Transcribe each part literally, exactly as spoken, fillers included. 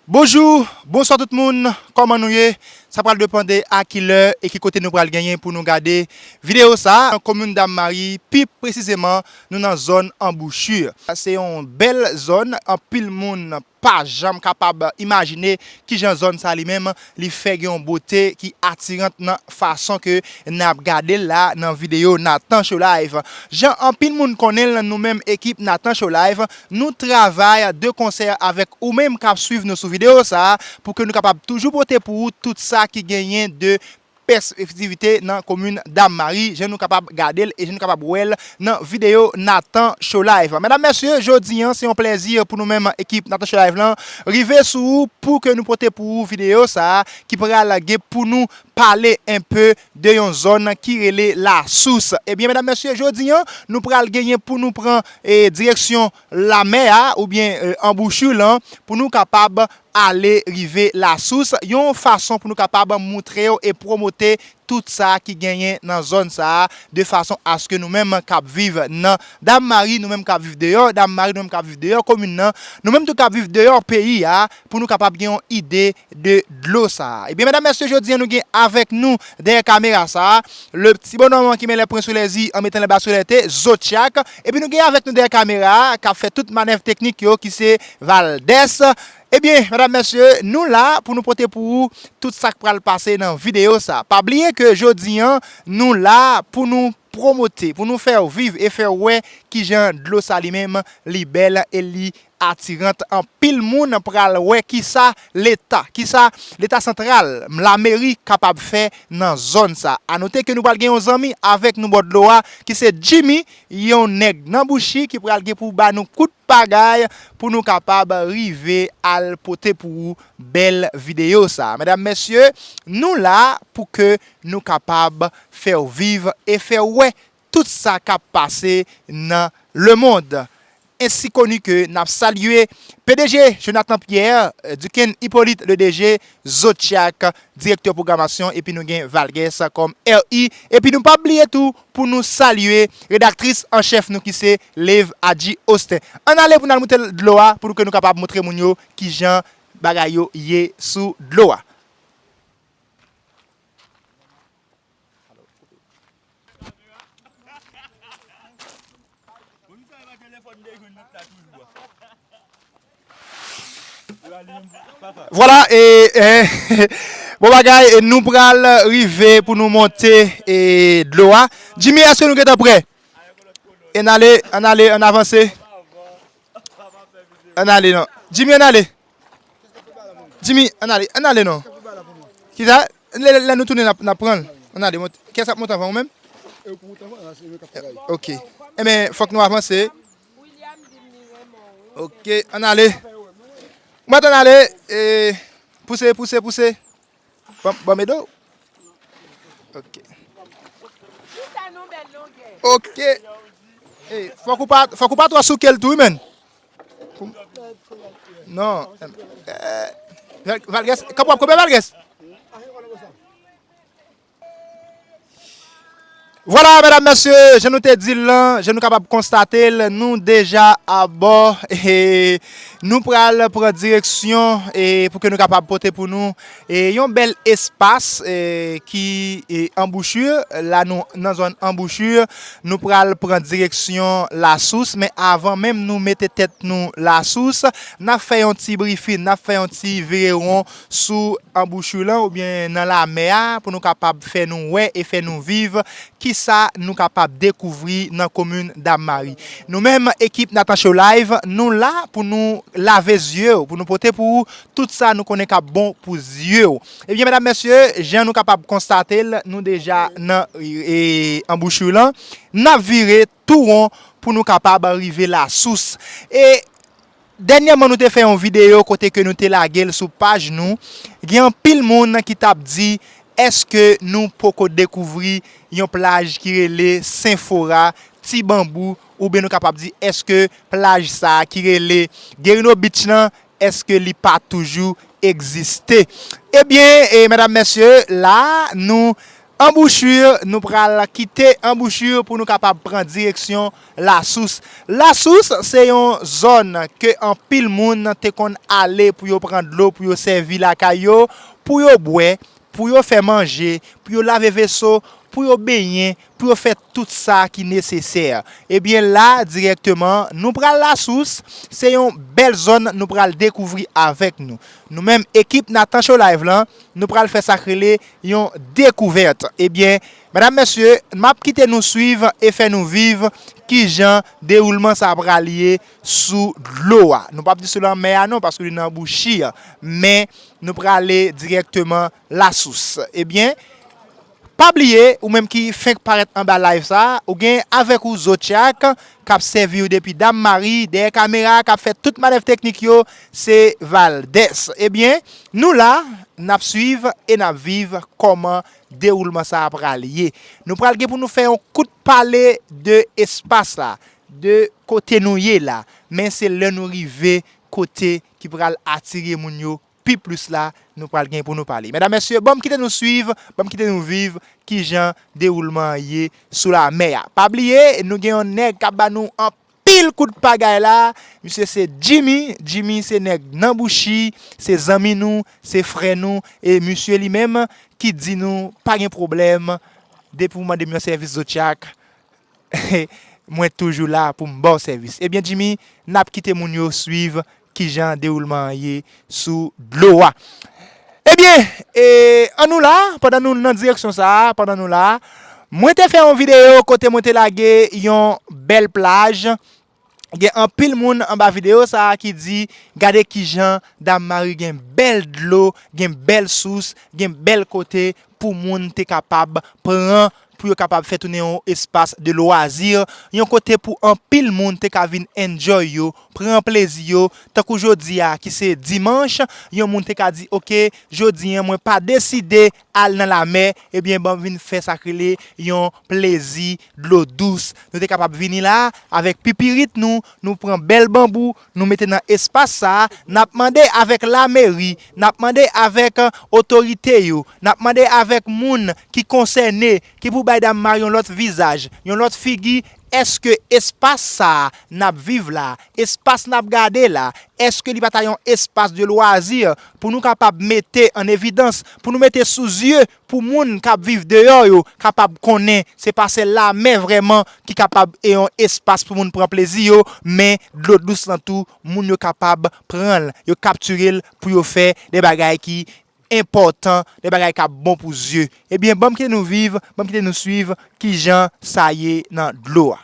Bonjou, bonswa tout moun, kòman nou ye? Sa pral depann de a ki lè e ki kote nou pral genyen pou nou gade videyo sa a. Nan komin Dam Mari, pi presizeman, nou nan zòn Anbouchi. Se yon bèl zòn, anpil moun pa janm kapab imajine kijan zòn sa li menm li fè gen yon bote ki atirant nan fason ke n ap gade l la nan videyo Nathan Show Live. Jan anpil moun konnen l, nou menm ekip Nathan Show Live, nou travay de konsè avèk ou menm k ap swiv nou sou videyo sa a, pou ke nou kapab toujou pote pou ou tout sa ki genyen de pèspektivite nan komin Dam Mari, jan nou kapab gade l e jan nou kapab wè l nan videyo Nathan Show Live. Medam, mesye, jodi a, se yon plèzi pou nou menm ekip Nathan Show Live lan rive sou ou pou ke nou pote pou ou videyo sa a ki pral gen pou nou pale enpe de yon zòn ki rele Lasous. Ebyen, medam, mesye, jodi a, nou pral genyen pou nou pran, e, direksyon lamè a, oubyen, e, anbouchi lan, pou nou kapab ale rive Lasous, yon fason pou nou kapab moutre w e pwomote tout sa ki genyen nan zòn sa a, de fason aske nou menm k ap viv nan Dam Mari, nou menm k ap viv deyò Dam Mari, nou menm k ap viv deyò komin nan, nou menm tou k ap viv deyò peyi a, pou nou kapab gen yon ide de dlo sa a. Ebyen, medam, mesye, jodi a, nou gen avèk nou dèyè kamera sa a, le ti bonòm ki met les points sur les i en mettant les bas sur les t, Zotchak. Epi nou gen avèk nou dèyè kamera a, k ap fè tout manèv teknik yo, ki se Valdès. Ebyen, medam, mesye, nou la pou nou pote pou ou tout sa k pral pase nan videyo sa. Pa bliye ke jodi a, nou la pou nou pwomote, pou nou fè w viv e fè w wè kijan dlo sa li menm li bèl e li atirant. Anpil moun pral wè kisa Leta, kisa Leta santral, lameri kapab fè nan zòn sa. A note ke nou pral gen yon zanmi avèk nou bò dlo a, ki se Jimmy, yon nèg nan Bouchi ki pral gen pou ba nou kout pagay pou nou kapab rive al pote pou ou bèl videyo sa. Medam, mesye, nou la pou ke nou kapab fè w viv e fè w wè tout sa k ap pase nan lemonn. Ensi koni ke n ap salye P D G Jonathan Pierre, Duken Hyppolite le D G, Zotchak, direktè pwogramasyon, epi nou gen Valgès kòm R I, epi nou p ap bliye tou pou nou salye redaktris an chèf nou ki se Leve Adji Austin. Ann ale pou n al moute dlo a pou nou, ke nou kapab montre moun yo kijan bagay yo ye sou dlo a. Vwala, e, e, bon bagay, e, nou pral rive pou nou monte, e, dlo a. Jimmy, èske nou gentan prè? Ann ale, ann ale, ann avanse. Ann ale, non. Jimmy, ann ale. Jimmy, ann ale, ann ale non. Kisa? Lè, lè, lè nou tounen, n ap, n ap pran l. Ann ale, mont-, kiyès k ap monte anvan, ou menm? Ok. Enben, fòk nou avanse. Ok, ann ale. Mwen ann ale. E, pouse, pouse, pouse. Ban, ban m ede w. Ok. Ok. Ey, fòk ou pa, fòk ou pa twò souke l tou, wi, menn. Non. Eh, Val-, Valgès, kòman w ap koube Valgès? Vwala, medam, mesye, jan nou te di l lan, jan nou kapab konstate l, nou deja abò, e nou pral pran direksyon, e pou ke nou kapab pote pou nou, e yon bèl espas, e ki, e, Anbouchi, la nou nan zòn Anbouchi, nou pral pran direksyon Lasous, men avan menm nou mete tèt nou Lasous, n ap fè yon ti brifin, n ap fè yon ti virewon sou Anbouchi lan oubyen nan lamè a pou nou kapab fè nou wè e fè nou viv kisa nou kapab dekouvri nan komin Dam Mari. Nou menm, ekip Nathan Show Live, nou la pou nou lave zye w, pou nou pote pou ou tout sa nou konnen k ap bon pou zye w. Ebyen, medam, mesye, jan nou kapab konstate l, nou deja nan, e, Anbouchi lan. N ap vire tou won pou nou kapab rive Lasous. E dènyèman, nou te fè yon videyo kote ke nou te lage l sou paj nou. Gen anpil moun ki t ap di, èske nou poko dekouvri yon plaj ki rele Senfora, Ti Banbou, oubyen nou kapab di, èske plaj sa a ki rele Guerino Beach lan, èske li pa toujou egziste? Ebyen, e, medam, mesye, la, nou Anbouchi, nou pral kite Anbouchi pou nou kapab pran direksyon Lasous. Lasous se yon zòn ke anpil moun te konn ale pou yo pran dlo, pou yo sèvi lakay yo, pou yo bwè, pou yo fè manje, pou yo lave veso, pou yo benyen, pou yo fè tout sa ki nesesè. Ebyen la, dirèkteman, nou pral Lasous, se yon bèl zòn nou pral dekouvri avèk nou. Nou menm, ekip Nathan Show Live lan, nou pral fè sa k rele yon dekouvèt. Ebyen, medam, mesye, m ap kite nou swiv e fè nou viv kijan dewoulman sa pral ye sou dlo a. Nou p ap di sou lanmè a non, paske li nan Anbouchi a. Men, nou prale dirèkteman Lasous. Ebyen, pa bliye, ou menm ki fenk parèt anba live sa, ou gen avèk ou Zotchak, k ap sèvi w depi Dam Mari, dèyè kamera, k ap fè tout manèv teknik yo, se Valdès. Ebyen, nou la, n ap swiv e n ap viv kòman dewoulman sa a pral ye. Nou pral gen pou nou fè yon kout pale de espas la, de kote nou ye la. Men se lè nou rive kote ki pral atire moun yo pi plis la, nou pral gen pou nou pale. Medam, mesye, ban m kite nou swiv, ban m kite nou viv kijan dewoulman an ye sou lanmè a. Pa bliye, nou gen yon nèg k ap ba nou anpil kout pagay la. Misye se Jimmy. Jimmy se nèg nan Bouchi, se zanmi nou, se frè nou. E misye li menm ki di nou pa gen pwoblèm, depi w mande m yon sèvis Zotchak, mwen toujou la pou m ba w sèvis. Ebyen, Jimmy, n ap kite moun yo swiv kijan dewoulman an ye sou dlo a. Ebyen, e, ann nou la, pandan nou nan direksyon sa a, pandan nou la, mwen te fè yon videyo kote mwen te lage yon bèl plaj. Gen anpil moun anba videyo sa a ki di, "Gade kijan Dam Mari gen bèl dlo, gen bèl sous, gen bèl kote pou moun te kapab pran, pou yo kapab fè tounen yon espas de lwazi, yon kote pou anpil moun te ka vin enjoy yo, pran plezi yo." Tankou jodi a, ki se dimanch, yon moun te ka di, "Oke, jodi a, mwen pa deside al nan lamè, ebyen, ban m vin fè sa k rele yon plezi dlo dous." Nou te kapab vini la avèk pipirit nou, nou pran bèl banbou, nou mete nan espas sa a, n ap mande avèk lameri, n ap mande avèk, e, otorite yo, n ap mande avèk moun ki konsène, ki pou bay Dam Mari yon lòt vizaj, yon lòt figi, èske espas sa a n ap viv la, espas n ap gade la, èske li pa ta yon espas de lwazi pou nou kapab mete an evidans, pou nou mete sou zye, pou moun k ap viv deyò yo kapab konnen se pa sèl lamè vrèman ki kapab e yon espas pou moun pran plezi yo, men dlo dous lan tou, moun yo kapab pran l, yo kaptire l pou yo fè de bagay ki enpòtan, de bagay k ap bon pou zye. Ebyen, ban m kite nou viv, ban m kite nou swiv kijan sa ye nan dlo a.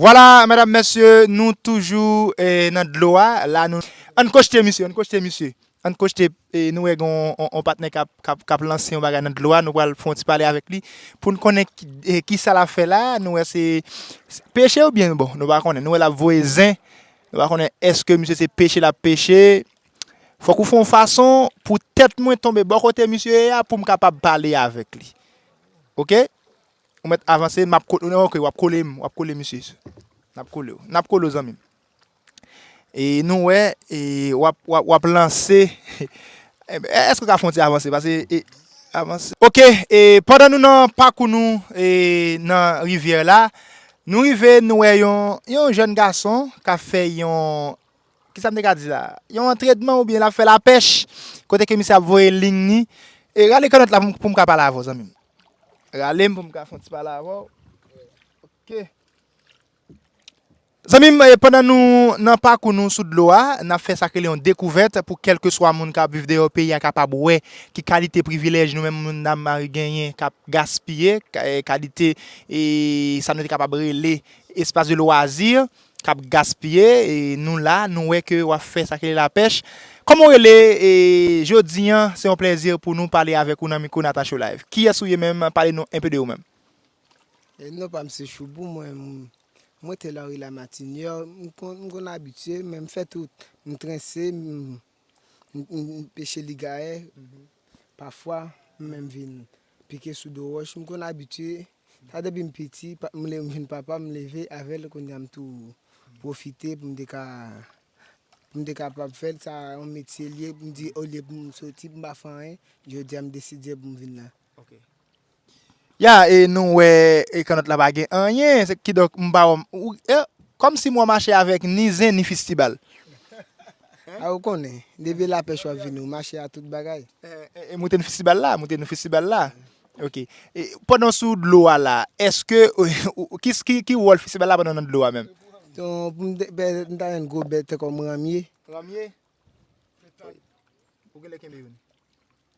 Vwala, medam, mesye, nou toujou eh, nan dlo a. La, nou. Ann kochte misye, ann kochte misye. Ann kochte, eh, nou wè gen yon, yon, yon patnè k ap, k ap, k ap lanse yon bagay nan dlo a. Nou pral fè yon ti pale avèk li pou n konnen ki, eh, ki sa l ap fè la. Nou wè se, se peche oubyen, bon, nou pa konnen. Nou wè l ap voye zen. Nou pa konnen èske misye se peche l ap peche. Fòk ou fè yon fason pou tèt mwen tonbe bò kote misye ye a pou m kapab pale avèk li. Oke? Ou mèt avanse, m ap ko-, ok, w ap kole m, w ap kole misye. N ap kole w. N ap kole w, zanmi m. E nou wè, e w ap, w ap, w ap lanse. Èske w ka fè yon ti avanse? Pase, e, avanse. Oke, e pandan nou nan pakou nou, e nan rivyè la, nou rive, nou wè yon, yon jèn gason k ap fè yon, kisa m te ka di la? Yon antrenman oubyen l ap fè lapèch, kote ke misye ap voye liy ni. E rale kanòt la pou m, pou m ka pale avè w, zanmi m. Rale m pou m ka fè yon ti pale avè w. Oke. Zanmi m, eh, pandan nou nan pakou nou sou dlo a, n ap fè sa k rele yon dekouvèt pou kèlkeswa moun k ap viv deyò peyi a kapab wè ki kalite privilèj nou menm moun Dam-Mari genyen k ap gaspiye, ka-, eh, kalite, eh, sa nou te kapab rele espas de lwazi k ap gaspiye, e nou la, nou wè ke w ap fè sa k rele lapèch. Kòman w rele, e jodi an, se yon plèzi pou nou pale avèk ou nan mikwo Natan Show Live. Kiyès ou ye menm? Pale nou enpe de ou menm. E non pa m se Choubou, mwen, m, mwen te Lari Lamatinyè, m konn, m konn abitye, men m fè tout, m trense, m, m, m, m peche ligayè, pafwa, m menm vin pike sou do wòch, m konn abitye, sa depi m piti, pa, m le-, m vin papa, m leve avè l, kounye a m tou pwofite pou m te ka, pou m te kapab fè l, sa yon metye l ye, m di olye pou m soti, pou m pa fè anyen, jodi a m deside pou m vin la. Ok. Ya, e nou wè, e kanòt la pa gen anyen, se kidonk m pa wè m, ou, e, kòmsi m wè w mache avèk ni zen ni fistibal. A, ou konnen, depi lapèch w ap vini, ou mache a tout bagay. E, e, e moute nou fistibal la, moute nou fistibal la. Ok. E, pandan w sou dlo a la, èske, ou, ou, ki, ki, ki wòl fistibal la pandan w nan dlo a menm? Donk, pou m te, bè, m ta jwenn gwo bèt kòm ramye. Ramye? Ou genlè kenbe youn.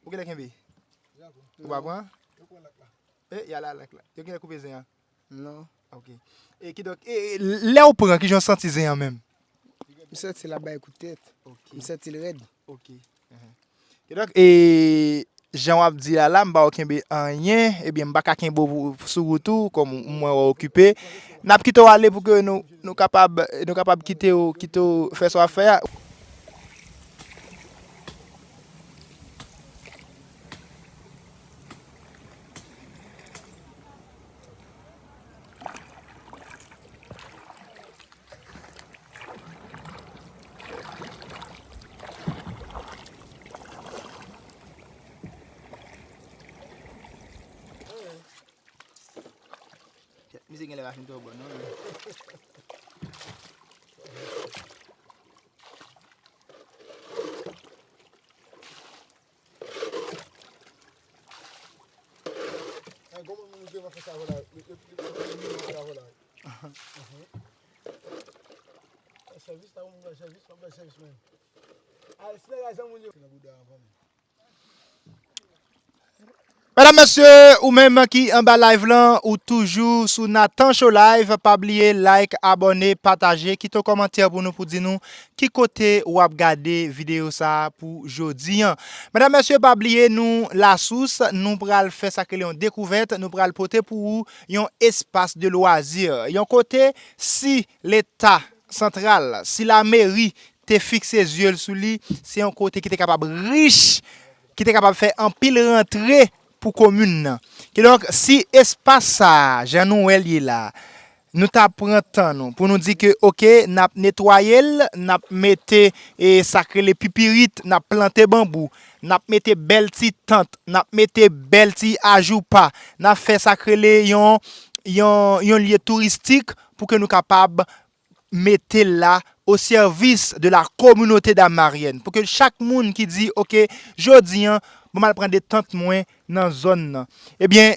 Ou genlè kenbe? Ou pa pran? E, y a la lak la. Yo genlè koupe zen an? Non. Ok. E kidonk, e, e, lè w pran, kijan w santi zen an menm? M santi l ap bay kout tèt. Ok. M santi l rèd. Ok. Kidonk, e, jan w ap di a la, m pa wè w kenbe anyen, ebyen, m pa ka kenbe w pou, sou wout ou, kòm m wè w okipe. N ap kite w ale pou ke nou, nou kapab, nou kapab kite w, kite w fè sa w ap fè a. Misye genlè pa fin twò bon non. Ay, gwo moun nou te fè sa avè la. Yo, yo, yo, yo, yo, yo, yo, yo, yo, yo. Sèvis la, moun bay sèvis, mwen bay sèvis mwen. Ay, si bagay sa moun yo. Se nan bouda avan men. Medam, mesye, ou menm ki anba live lan, ou toujou sou Nathan Show Live, pa bliye like, abòne, pataje, kite yon kòmantè pou nou, pou di nou ki kote w ap gade videyo sa a pou jodi an. Medam, mesye, pa bliye nou Lasous, nou pral fè sa k rele yon dekouvèt, nou pral pote pou ou yon espas de lwazi, yon kote si Leta santral, si lameri te fikse zye l sou li, se yon kote ki te kapab rich, ki te kapab fè anpil rantre pou komin nan. Kidonk, si espas sa a, jan nou wè l ye la, nou ta pran tan nou pou nou di ke, oke, n ap netwaye l, n ap mete, e, sa k rele pipirit, n ap plante banbou, n ap mete bèl ti tant, n ap mete bèl ti ajoupa, n ap fè sa k rele yon, yon, yon lye touristik pou ke nou kapab mete l la au service de la communauté dam-maryèn. Pou ke chak moun ki di, oke, jodi an, bon, m al pran de tant mwen nan zòn nan. Ebyen,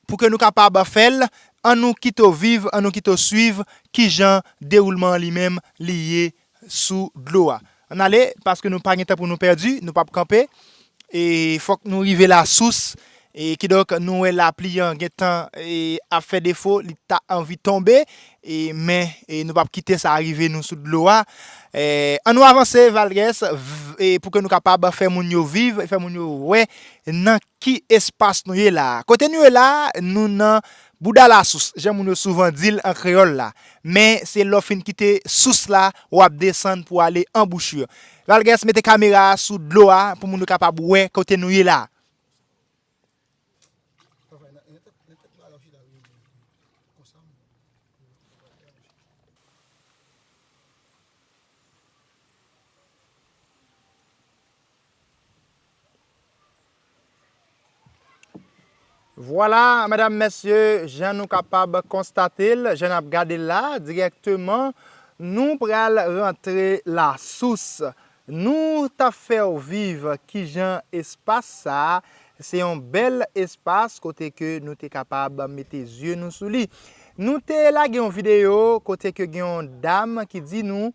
pou ke nou kapab fè l, ann nou kite w viv, ann nou kite w swiv kijan dewoulman an li menm li ye sou dlo a. Ann ale, paske nou pa gen tan pou nou pèdi, nou p ap kanpe. E fòk nou rive Lasous. E kidonk, nou wè lapli an gentan, e, ap fè defo, li ta anvi tonbe, e, men, e, nou p ap kite sa rive nou sou dlo a. E, ann nou avanse, Valgès, v-, e, pou ke nou kapab fè moun yo viv, fè moun yo wè nan ki espas nou ye la. Kote nou ye la, nou nan Bouda Lasous, jan moun yo souvan di l an kreyòl la. Men se lè w fin kite sous la, w ap desann pou ale anbouchri. Valgès, mete kamera a sou dlo a pou moun yo kapab wè kote nou ye la. Vwala, medam, mesye, jan nou kapab konstate l, jan n ap gade l la, dirèkteman, nou pral rantre Lasous. Nou t ap fè w viv kijan espas sa a, se yon bèl espas kote ke nou te kapab mete zye nou sou li. Nou te lage yon videyo kote ke gen yon dam ki di nou,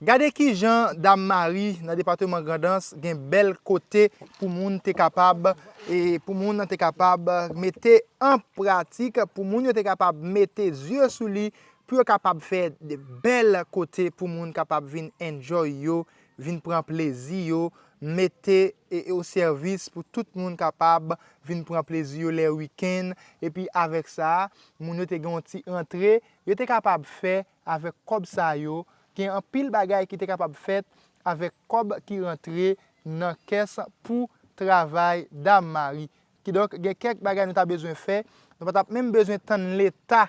gade kijan Dam Mari nan depatman Grandans gen bèl kote pou moun te kapab, e pou moun nan te kapab mete an pratik, pou moun yo te kapab mete zye sou li, pou yo kapab fè de bèl kote pou moun kapab vin enjoy yo, vin pran plezi yo, mete e, e o sèvis pou tout moun kapab vin pran plezi yo lè wikenn. Epi avèk sa, moun yo te gen yon ti rantre, yo te kapab fè avèk kòb sa yo. Gen anpil bagay ki te kapab fèt avèk kòb ki rantre nan kès pou travay Dam Mari. Kidonk, gen kèk bagay nou ta bezwen fè. Nou pa t ap menm bezwen tann Leta,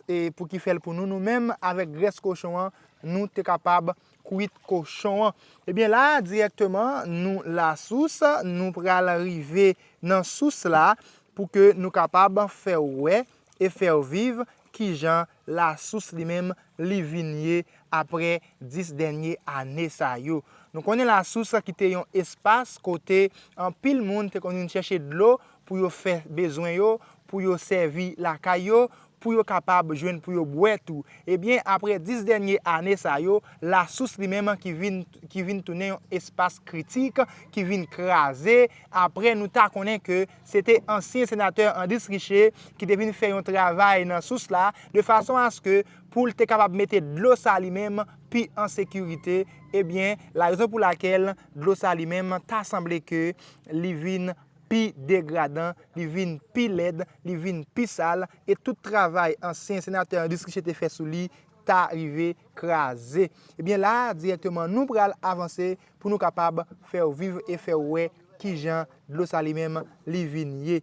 e, pou ki fè l pou nou. Nou menm, avèk grès kochon an, nou te kapab kwit kochon an. Ebyen, la a, dirèkteman, nou Lasous, nou pral rive nan sous la pou ke nou kapab fè w wè e fè w viv kijan Lasous li menm li vin ye apre dis dènye ane sa yo. Nou konnen Lasous kite yon espas kote anpil moun te konn vin chèche dlo pou yo fè bezwen yo, pou yo sèvi lakay yo, pou yo kapab jwenn pou yo bwè tou. Ebyen, apre dis dènye ane sa yo, Lasous li menm ki vin, ki vin tounen yon espas kritik, ki vin kraze, apre nou ta konnen ke se te ansyen senatè Andris Riché ki te vin fè yon travay nan sous la, de fason aske pou l te kapab mete dlo sa li menm pi an sekirite. Ebyen, la rezon pou lakèl dlo sa li menm ta sanble ke li vin pi degradan, li vin pi lèd, li vin pi sal, e tout travay ansyen senatè Andris Riché te fè sou li ta rive kraze. Ebyen, la a, dirèkteman, nou pral avanse pou nou kapab fè w viv e fè w wè kijan dlo sa li menm li vin ye.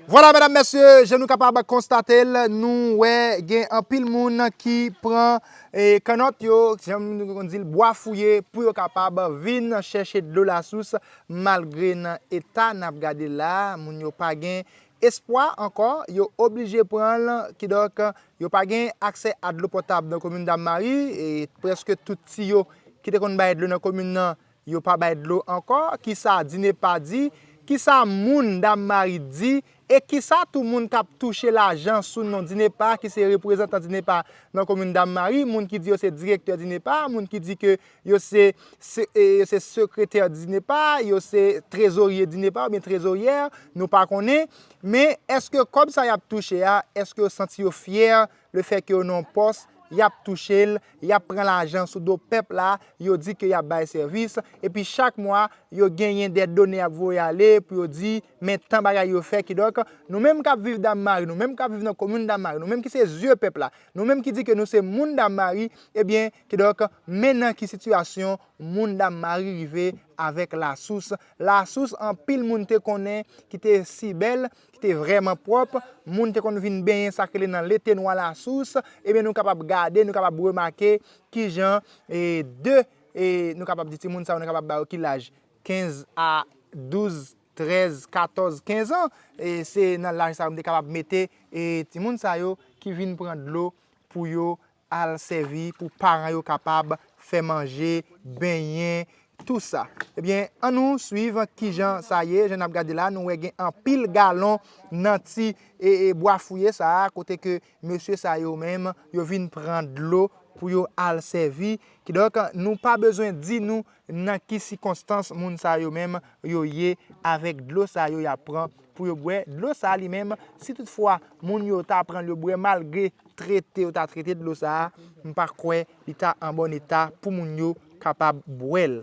Vwala, medam, mesye, jan nou kapab konstate l, nou wè gen anpil moun ki pran, e, kannòt yo, jan nou konn di l, bwa fouye, pou yo kapab vin chèche dlo Lasous, malgre nan eta n ap gade la, moun yo pa gen espwa ankò, yo oblije pran l, kidonk, yo pa gen aksè a dlo potab nan komin Dam Mari, e prèske tout tiyo ki te konn bay dlo nan komin nan, yo pa bay dlo ankò. Kisa DINEPA di? Kisa moun Dam Mari di? E kisa tou moun k ap touche lajan sou non DINEPA, ki se reprezantan DINEPA nan komin Dam Mari, moun ki di yo se direktè DINEPA, moun ki di ke yo se, se, e, yo se sekretè DINEPA, yo se trezorye DINEPA oubyen trezoryè, nou pa konnen. Men èske kòb sa y ap touche a, èske yo santi yo fyè lefètke yo nan yon pòs, y ap touche l, y ap pran lajan sou do pèp la, yo di ke y ap bay sèvis, epi chak mwa, yo genyen dè done y ap voye ale pou yo di, men tan bagay yo fè. Kidonk, nou menm k ap viv Dam Mari, nou menm k ap viv nan komin Dam Mari, nou menm ki se zye pèp la, nou menm ki di ke nou se moun Dam Mari, ebyen, kidonk, men nan ki sitiyasyon moun Dam Mari rive avèk Lasous. Lasous, anpil moun te konnen ki te si bèl, ki te vrèman pwòp. Moun te konn vin benyen sa k rele nan letenwa Lasous. Ebyen, nou kapab gade, nou kapab remake kijan, e, de, e, nou kapab di timoun sa yo, nou kapab ba yo ki laj? Kenz a douz, trèz, katòz, kenz an. E se nan laj sa yo m te kapab mete, e, timoun sa yo ki vin pran dlo pou yo al sèvi, pou paran yo kapab fè manje, benyen, tou sa. Ebyen, ann nou swiv kijan sa ye. Jan n ap gade la, nou wè gen anpil galon nan ti, e, e, bwa fouye sa a, kote ke mesye sa yo menm, yo vin pran dlo pou yo al sèvi. Kidonk, nou pa bezwen di nou nan ki sikonstans moun sa yo menm yo ye avèk dlo sa yo y ap pran pou yo bwè. Dlo sa li menm, si toutfwa moun yo ta pran l yo bwè, malgre trete yo ta trete dlo sa a, m pa kwè li ta an bòn eta pou moun yo kapab bwè l.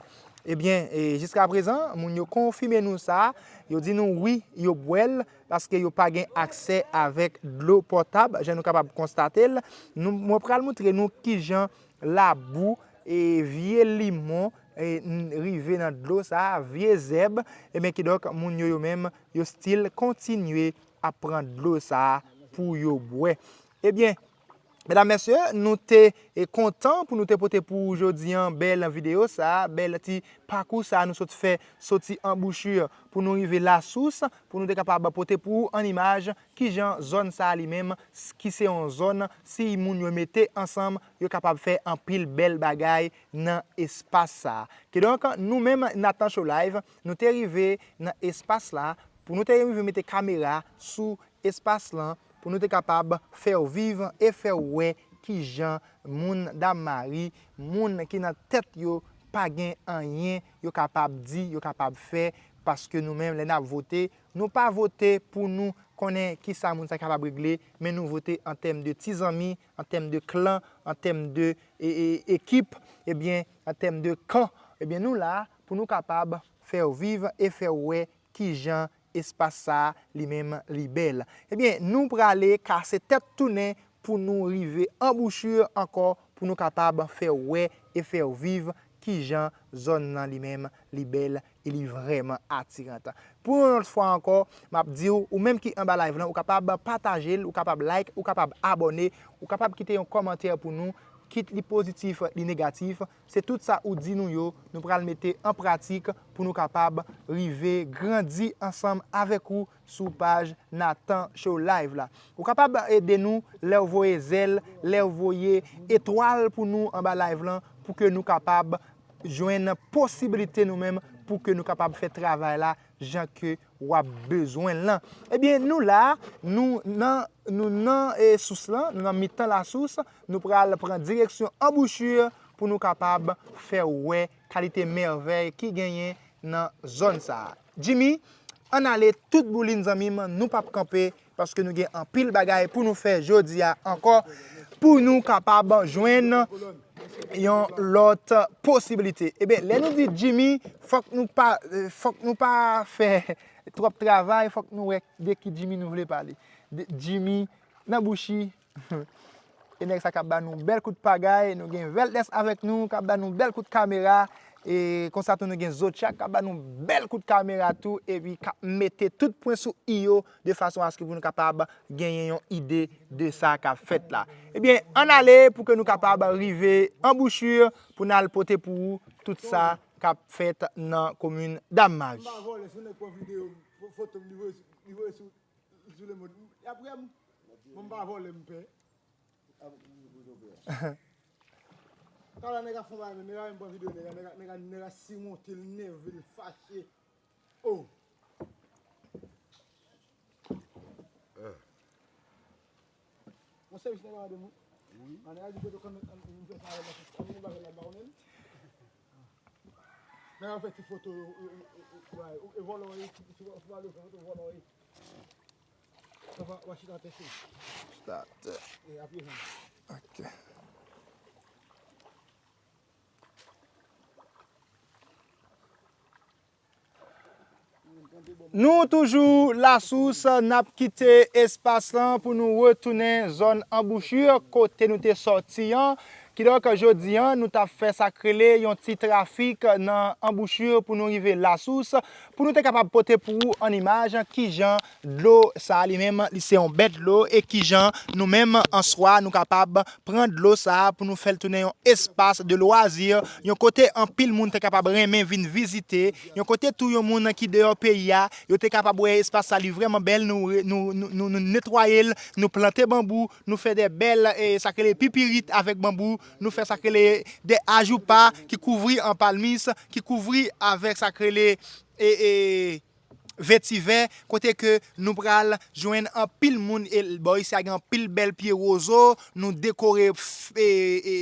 Ebyen, e, jiskaprezan, moun yo konfime nou sa, yo di nou wi, yo bwè l, paske yo pa gen aksè avèk dlo potab, jan nou kapab konstate l. Nou, mwen pral montre nou kijan labou e vye limon e n- rive nan dlo sa, vye zèb, ebyen kidonk moun yo, yo menm, yo still kontinye ap pran dlo sa pou yo bwè. Ebyen, medam, mesye, nou te, e, kontan pou nou te pote pou ou jodi an bèl videyo sa, bèl ti pakou sa nou sot fè soti Anbouchi pou nou rive Lasous, pou nou te kapab pote pou ou an imaj kijan zòn sa li menm, s- ki se yon zòn, si moun yo mete ansanm, yo kapab fè anpil bèl bagay nan espas sa. Kidonk, nou menm, Nathan Show Live, nou te rive nan espas la, pou nou te rive mete kamera sou espas lan, pou nou te kapab fè w viv e fè w wè kijan moun Dam Mari, moun ki nan tèt yo pa gen anyen yo kapab di, yo kapab fè, paske nou menm, lè n ap vote, nou pa vote pou nou konnen kisa moun sa kapab regle, men nou vote an tèm de ti zanmi, an tèm de klan, an tèm de, e, e, ekip, ebyen, an tèm de kan. Ebyen, nou la pou nou kapab fè w viv e fè w wè kijan espas sa a li menm li bèl. Ebyen, nou prale kase tèt tounen pou nou rive Anbouchi ankò, pou nou kapab fè w wè e fè w viv kijan zòn nan li menm li bèl e li vrèman atiran. Pou yon lòt fwa ankò, m ap di w, ou menm ki anba live lan, ou kapab pataje l, ou kapab like, ou kapab abòne, ou kapab kite yon kòmantè pou nou, kit li pozitif, li negatif, se tout sa ou di nou yo, nou pral mete an pratik pou nou kapab rive grandi ansanm avèk ou sou paj Nathan Show Live la. Ou kapab ede nou lè w voye zèl, lè w voye etwal pou nou anba live lan, pou ke nou kapab jwenn posibilite nou menm, pou ke nou kapab fè travay la jan ke w ap bezwen l lan. Ebyen, nou la, nou nan, nou nan, e, sous lan, nou nan mitan lasous, nou pral pran direksyon Anbouchi pou nou kapab fè w wè kalite mèvèy ki genyen nan zòn sa a. Jimmy, ann ale tout boulin, zanmi m, nou p ap kanpe, paske nou gen anpil bagay pou nou fè jodi a ankò, pou nou kapab jwenn yon lòt posibilite. Ebyen, lè nou di Jimmy, fòk nou pa, fòk nou pa fè twòp travay, fòk nou wè de ki Jimmy nou vle pale. De, Jimmy, nan Bouchi, e nèg sa k ap ba nou bèl kout pagay, nou gen Veltness avèk nou, k ap ba nou bèl kout kamera, e konsa tou nou gen Zotchak k ap ba nou bèl kout kamera tou, epi k ap mete tout pwen sou i yo de fason aske pou nou kapab genyen yon ide de sa k ap fèt la. Ebyen, ann ale pou ke nou kapab rive Anbouchi pou n al pote pou ou tout sa k ap fèt nan komin Dam Mari. M pa vòlè, se nèg pran videyo m, fo- foto m, li voye sou, li voye sou, sou lemond. Y ap wè m. Bon, m pa vòlè, m pè. Talè nèg ap fè yon bagay, men nèg ap pran videyo nèg la, nèg ap, nèg ap, nèg ap simonte l, nève l, fache. Oh! Yon sèvis nèg la mande m wi. Wi. An nèg la di kote w konn, an, nou fè sa avè l, an nou bagay la ba w menm. Nèg la fè ti foto, yo, yo, yo, yo, yo, e vòlò ye, ti, ti, ti, ti, ti, ti, vòlò ye. Papa, w a chita atè cheri. Chita atè. E apye jan. Ok. Nou toujou Lasous, n ap kite espas lan pou nou retounen zòn Anbouchi, kote nou te sòti an. Kidonk, jodi an, nou t ap fè sa k rele yon ti trafik nan Anbouchi pou nou rive Lasous, pou nou te kapab pote pou ou an imaj kijan dlo sa a li menm, li se yon bèt dlo, e kijan nou menm, an swa, nou kapab pran dlo sa a pou nou fè l tounen yon espas de lwazi, yon kote anpil moun te kapab renmen vin vizite, yon kote tou yon moun ki deyò peyi a, yo te kapab wè espas sa li vrèman bèl, nou, nou, nou, nou, nou netwaye l, nou plante banbou, nou fè de bèl, e, sa k rele pipirit avèk banbou, nou fè sa k rele de ajoupa ki kouvri an palmis, ki kouvri avèk sa k rele, e, e, vetivè, kote ke nou pral jwenn anpil moun, e bò isi a gen anpil bèl pye wozo, nou dekore f- e, e,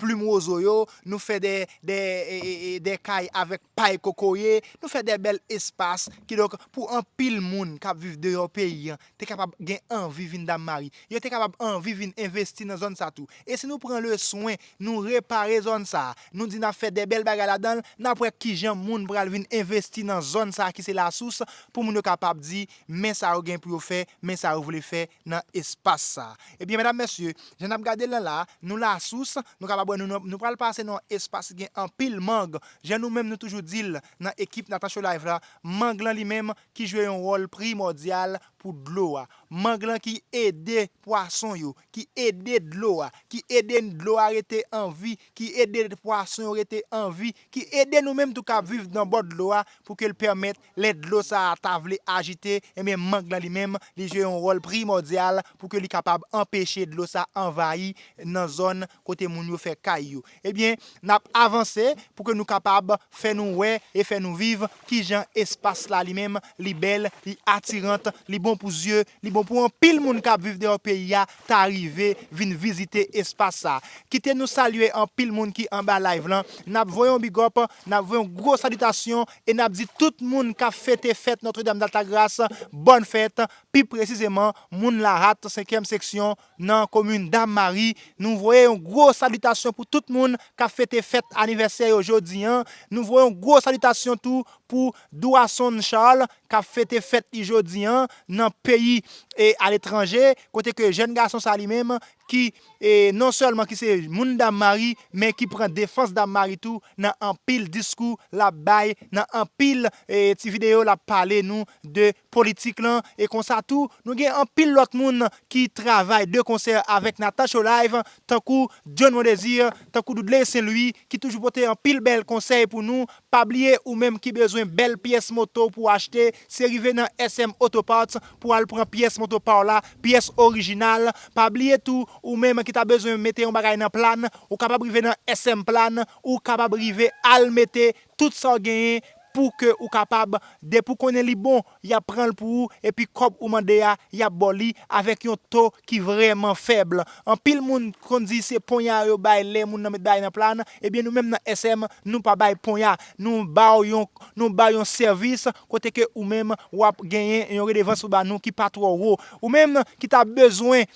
plim wozo yo, nou fè de, de, e, e, e, de kay avèk pay kokoye, nou fè de bèl espas, kidonk pou anpil moun k ap viv deyò peyi an, te kapab gen anvi vin Dam Mari. Yo te kapab anvi vin envesti nan zòn sa tou. E si nou pran le swen, nou repare zòn sa, nou di n ap fè de bèl bagay ladan l, n ap wè kijan moun pral vin envesti nan zòn sa ki se Lasous, pou moun yo kapab di, men sa yo gen pou yo fè, men sa yo vle fè nan espas sa. Ebyen, medam, mesye, jan n ap gade l la, nou Lasous, nou kapab wè nou, nou pral pase nan yon espas ki gen anpil mang. Jan nou menm nou toujou di l nan ekip Nathan Show Live la, mang lan li menm ki jwe yon wòl primòdyal pou dlo a. Mang lan ki ede pwason yo, ki ede dlo a, ki ede dlo a rete an vi, ki ede pwason yo rete an vi, ki ede nou menm tou k ap viv nan bò dlo a pou ke l pèmèt lè dlo sa a ta vle ajite, ebyen mang lan li menm, li jwe yon wòl primòdyal pou ke li kapab anpeche dlo sa anvayi nan zòn kote moun yo fè kay yo. Ebyen, n ap avanse pou ke nou kapab fè nou wè e fè nou viv kijan espas la li menm, li bèl, li atirant, li bon pou zye, li bon pou anpil moun k ap viv deyò peyi a, ta rive vin vizite espas sa. Kite nou salye anpil moun ki anba live lan. N ap voye yon big up, n ap voye yon gwo salitasyon e n ap di tout moun k ap fete fèt Notre Dame d'Altagrace, bòn fèt, pi presizeman, moun Lahat, senkyèm seksyon, nan komin Dam Mari. Nou voye yon gwo salitasyon pou tout moun k ap fete fèt anivèsè yo jodi an. Nou voye yon gwo salitasyon tou pou Douason Charles k ap fete fèt li jodi an nan peyi e aletranje, kote ke jèn gason sa li menm ki e non sèlman ki se moun Dam Mari, men ki pran defans Dam Mari tou nan anpil diskou l ap bay, nan anpil e ti videyo l ap pale nou de politik lan. E konsa tou, nou gen anpil lòt moun ki travay de konsè avèk Nathan Show Live, tankou John Mondésir, tankou Doudley Saint Louis, ki toujou pote anpil bèl konsèy pou nou. Pa bliye ou menm ki bezwen bèl pyès moto pou achte, se rive nan S M Auto Parts pou al pran pyès moto pa w la, pyès orijinal. Pa bliye tou, ou menm ki ta bezwen mete yon bagay nan plan, ou kapab rive nan S M Plan, ou kapab rive al mete tout sa w genyen pou ke ou kapab, depi w konnen li bon, y ap pran l pou ou, epi kòb ou mande a, y ap ba w li avèk yon to ki vrèman fèb. Anpil moun konn di se ponya yo bay lè moun nan met bagay nan plan, ebyen nou menm nan S M, nou pa bay ponya, nou ba w yon, nou ba w yon sèvis kote ke ou menm w ap genyen yon redevans ou ba nou ki pa twò wo. Ou menm ki ta bezwen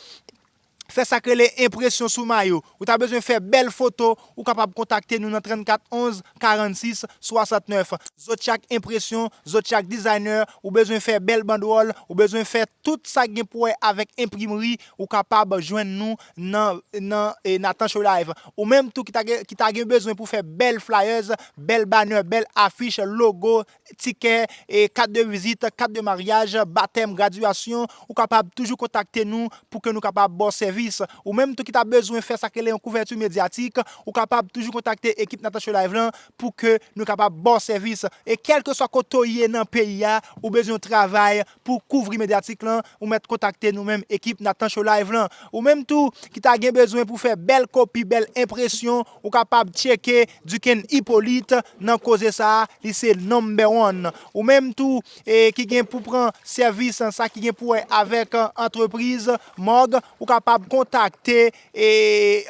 fè sa k rele enpresyon sou mayo, ou ta bezwen fè bèl foto, ou kapab kontakte nou nan trannkat onz karannsis swasantnèf. Zotchak Enpresyon, Zotchak Designer, ou bezwen fè bèl bandwòl, ou bezwen fè tout sa k gen pou wè avèk enprimri, ou kapab jwenn nou nan, nan e, Nathan Show Live. Ou menm tou ki ta gen, ki ta gen bezwen pou fè bèl flyers, bèl banner, bèl afich, logo, tikè, e, kat de vizit, kat de maryaj, batèm, gradyasyon, ou kapab toujou kontakte nou pou ke nou kapab ba w sèvis. Ou menm tou ki ta bezwen fè sa k rele yon kouvèti medyatik, ou kapab toujou kontakte ekip Nathan Show Live lan pou ke nou kapab ba w sèvis. E kèlkeswa kote w ye nan peyi a, ou bezwen yon travay pou kouvri medyatik lan, ou mèt kontakte nou menm ekip Nathan Show Live lan. Ou menm tou ki ta gen bezwen pou fè bèl kopi, bèl enpresyon, ou kapab tcheke Duken Hyppolite nan koze sa a, li se number one. Ou menm tou e, ki gen pou pran sèvis, sa ki gen pou wè avèk, e, antrepriz mòg, ou kapab kontakte e,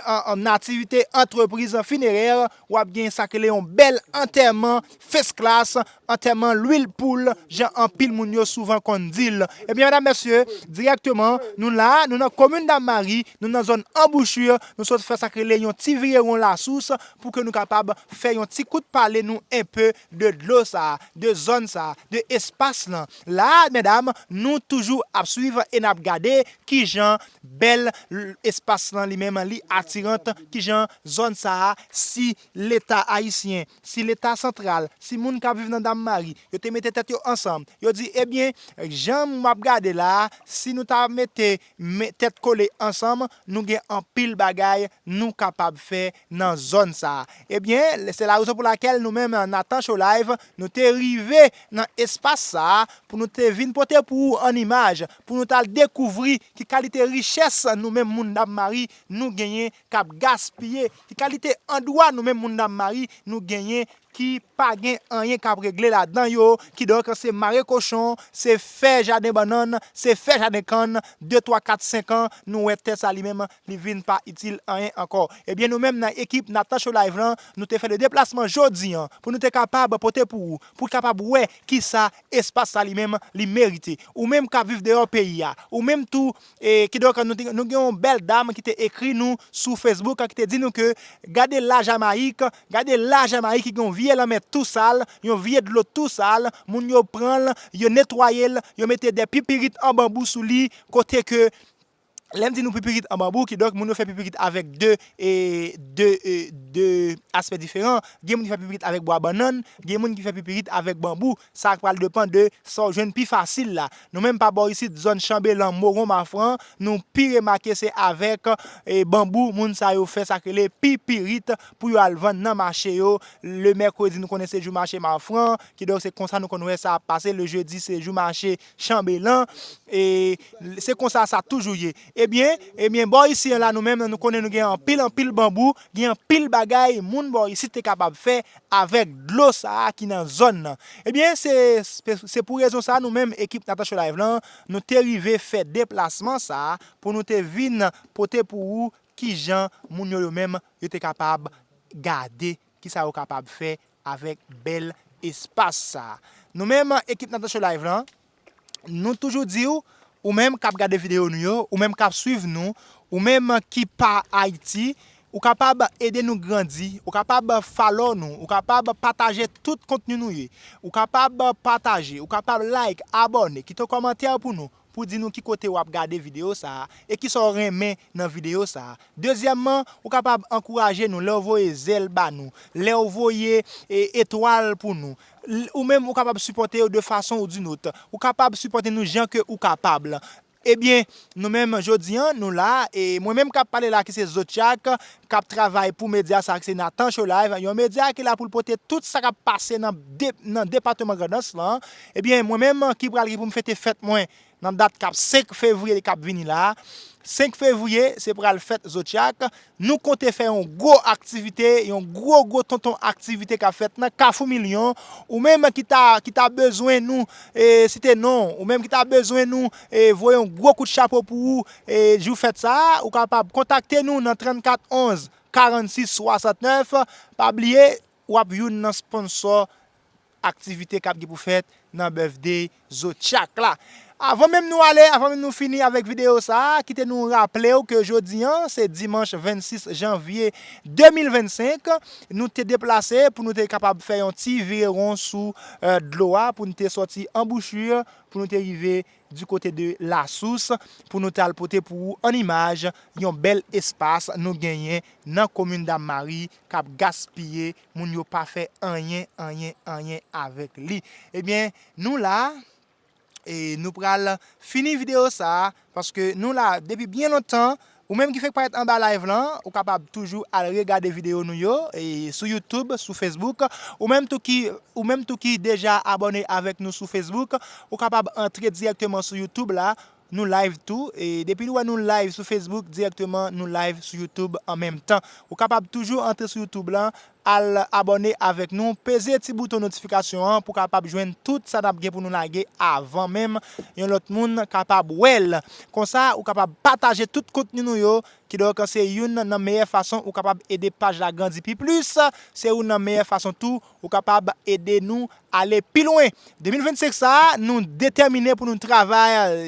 an, an aktivite antrepriz finerè, w ap gen sa k rele yon bèl antèman first class, antèman lwil poul, jan anpil moun yo souvan konn di l. Ebyen, medam, mesye, dirèkteman, nou la, nou nan komin Dam Mari, nou nan zòn Anbouchi, nou sot fè sa k rele yon ti virewon Lasous pou ke nou kapab fè yon ti kout pale nou enpe de dlo sa, de zòn sa, de espas lan. La, medam, nou toujou ap swiv e n ap gade kijan bèl l- espas lan li menm li atirant, kijan zòn sa a, si Leta ayisyen, si Leta santral, si moun k ap viv nan Dam Mari, yo te mete tèt yo ansanm, yo di, ebyen, jan m ap gade la a, si nou ta mete men, tèt kole ansanm, nou gen anpil bagay nou kapab fè nan zòn sa a. Ebyen, se la rezon pou lakèl nou menm, Nathan Show Live, nou te rive nan espas sa a pou nou te vin pote pou ou an imaj, pou nou t al dekouvri ki kalite richès nou menm moun Dam Mari nou genyen k ap gaspiye? Ki kalite andwa nou menm moun Dam Mari nou genyen ki pa gen anyen k ap regle ladan yo? Kidonk, se mare kochon, se fè jaden bannann, se fè jaden kann, de, twa, kat, senk an, nou wè tè sa li menm, li vin pa itil anyen ankò. Ebyen, nou menm nan ekip Nathan Show Live lan, nou te fè le deplasman jodi an pou nou te kapab pote pou ou, pou w kapab wè kisa espas sa li menm li merite. Ou menm k ap viv deyò peyi a, ou menm tou, e, kidonk, nou te, nou gen yon bèl dam ki te ekri nou sou Facebook, ki te di nou ke gade Lajamayik, gade Lajamayik ki gen yon vye lanmè tou sal, yon vye dlo tou sal, moun yo pran l, yo netwaye l, yo mete de pipirit an banbou sou li, kote ke, lè m di nou pipirit an banbou, kidonk moun yo fè pipirit avèk de, e, de, e, de aspè diferan. Gen moun ki fè pipirit avèk bwa bannann, gen moun ki fè pipirit avèk banbou. Sa pral depann de sa w jwenn pi fasil la. Nou menm pa bò isit, zòn Chanbelan, Mowon, Mafran, nou pi remake se avèk, e, banbou moun sa yo fè sa k rele pipirit pou yo al vann nan mache yo. Le mèkredi, nou konnen se jou mache Mafran, kidonk se konsa nou konn wè sa ap pase. Le jedi, se jou mache Chanbelan. E se konsa sa toujou ye. Ebyen, ebyen, bò isi an la, nou menm, nou konnen nou gen anpil, anpil banbou, gen anpil bagay moun bò isi te kapab fè avèk dlo sa a ki nan zòn nan. Ebyen, se, se, se pou rezon sa a, nou menm, ekip Nathan Show Live lan, nou te rive fè deplasman sa a pou nou te vin pote pou ou kijan moun yo, yo menm, yo te kapab gade kisa yo kapab fè avèk bèl espas sa a. Nou menm, ekip Nathan Show Live lan, nou toujou di w, ou menm k ap gade videyo nou yo, ou menm k ap swiv nou, ou menm ki pa Ayiti, ou kapab ede nou grandi, ou kapab follow nou, ou kapab pataje tout kontni nou ye, ou kapab pataje, ou kapab like, abòne, kite yon kòmantè pou nou, pou di nou ki kote w ap gade videyo sa a e kisa w renmen nan videyo sa a. Dezyèmman, ou kapab ankouraje nou lè w voye zèl ba nou, lè w voye, e, etwal pou nou. L-, ou menm, ou kapab sipòte yo de fason ou di nòt. Ou kapab sipòte nou jan ke ou kapab. Ebyen, nou menm, jodi an, nou la, e mwen menm k ap pale la, ki se Zotchak, k ap travay pou medya sa a, ki se Nathan Show Live, yon medya ki la pou l pote tout sa k ap pase nan de-, nan depatman Grandans lan. Ebyen, mwen menm ki pral gen pou m fete fèt mwen nan dat k ap senk fevriye k ap vini la a. Senk fevriye, se pral fèt Zotchak. Nou konte fè yon gwo aktivite, yon gwo, gwo tonton aktivite k ap fèt nan Kafou Milyon. Ou menm ki ta, ki ta bezwen nou, e, site non, ou menm ki ta bezwen nou, e, voye yon gwo kout chapo pou ou, e, jou fèt sa a, ou kapab kontakte nou nan trannkat onz karannsis swasantnèf. Pa bliye, w ap youn nan sponsò aktivite k ap gen pou fèt nan birthday Zotchak la. Avan menm nou ale, avan menm nou fini avèk videyo sa a, kite nou raple w ke jodi an, se dimanch vennsis janvye de mil vennsenk, nou te deplase pou nou te kapab fè yon ti virewon sou, e, dlo a, pou nou te sòti Anbouchi, pou nou te rive di kote de Lasous, pou nou te al pote pou ou an imaj yon bèl espas nou genyen nan komin Dam Mari k ap gaspiye, moun yo pa fè anyen, anyen, anyen avèk li. Ebyen, nou la, e nou pral fini videyo sa a, paske nou la depi byen lontan. Ou menm ki fèk parèt anba live lan, ou kapab toujou al regade videyo nou yo, e sou YouTube, sou Facebook. Ou menm tou ki, ou menm tou ki deja abòne avèk nou sou Facebook, ou kapab antre dirèkteman sou YouTube la. Nou live tou. E depi nou wè nou live sou Facebook, dirèkteman nou live sou YouTube an menm tan. Ou kapab toujou antre sou YouTube lan, al abòne avèk nou, peze ti bouton notifikasyon an pou w kapab jwenn tout sa n ap gen pou nou lage avan menm yon lòt moun kapab wè l. Konsa, ou kapab pataje tout kontni nou yo, kidonk se youn nan meyè fason ou kapab ede paj la grandi pi plis. Se youn nan meyè fason tou ou kapab ede nou ale pi lwen. De mil vennsenk sa a, nou detèmine pou nou travay,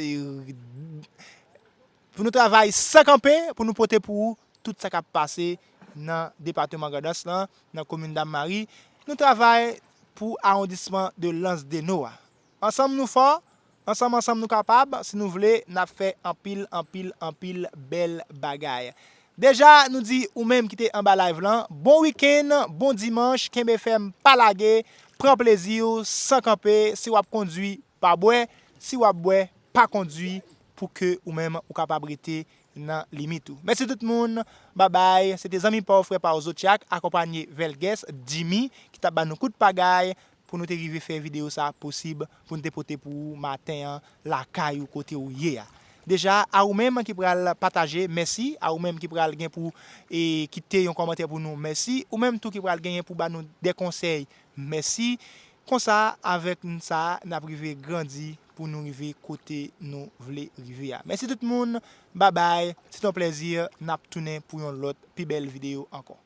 pou nou travay san kanpe, pou nou pote pou ou tout sa k ap pase nan depatman Grandans lan, nan komin Dam Mari. Nou travay pou awondisman de Lansdeno a. Ansanm nou fò, ansanm, ansanm nou kapab. Si nou vle, n ap fè anpil, anpil, anpil bèl bagay. Deja, nou di ou menm ki te anba live lan, bon wikenn, bon dimanch, kenbe fèm, pa lage, pran plezi w san kanpe. Si w ap kondui, pa bwè. Si w ap bwè, pa kondui, pou ke ou menm ou kapab rete nan limit ou. Mèsi tout moun. Babay. Se te zanmi pa w, frè pa w Zotchak, akonpanye Velges, Jimmy, ki t ap ba nou kout pagay pou nou te rive fè videyo sa a posib, pou nou te pote pou ou maten an lakay ou kote ou ye a. Deja, a ou menm ki pral pataje, mèsi. A ou menm ki pral gen pou e, kite yon kòmantè pou nou, mèsi. Ou menm tou ki pral genyen pou ba nou de konsèy, mèsi. Konsa, avèk sa, n ap rive grandi pou nou rive kote nou vle rive a. Mèsi tout moun, babay, se t on plèzi, n ap tounen pou yon lòt pi bèl videyo ankò.